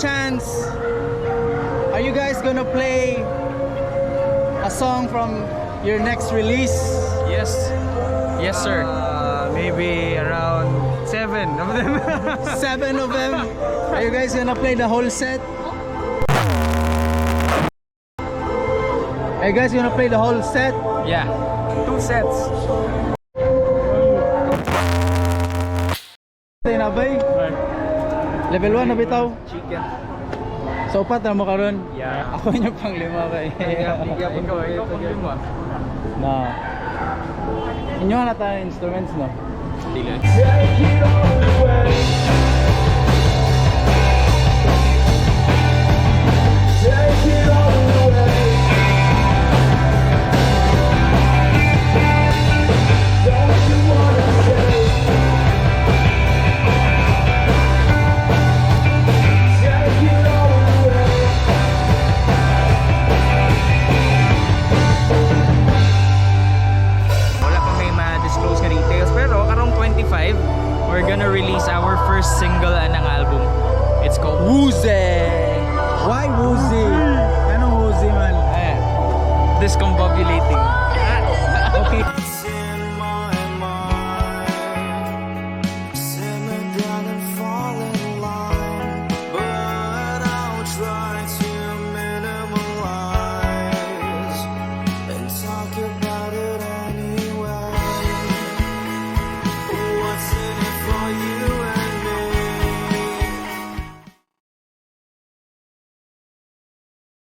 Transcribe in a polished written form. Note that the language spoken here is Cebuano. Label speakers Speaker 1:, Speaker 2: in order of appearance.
Speaker 1: chance, are you guys gonna play a song from your next release?
Speaker 2: Yes. Yes, sir.
Speaker 3: Maybe around seven of them.
Speaker 1: Seven of them. Are you guys gonna play the whole set? Are you guys gonna play the whole set?
Speaker 2: Yeah.
Speaker 3: Two sets.
Speaker 1: Tayo na ba? Level 1 na bitaw.
Speaker 3: Chicken.
Speaker 1: So upat na mo karon.
Speaker 2: Yeah.
Speaker 1: Ako yung pang lima ba?
Speaker 2: Ikaw pang lima.
Speaker 1: Na. Inyo na tayo instruments, no?
Speaker 2: Dili. Wala pa may ma-disclose nga details, pero karong 25 we're gonna release our first single anang album. It's called
Speaker 1: Woozy! Why Woozy? Anong Woozy man?
Speaker 2: Eh, Discombobulating.
Speaker 1: Okay.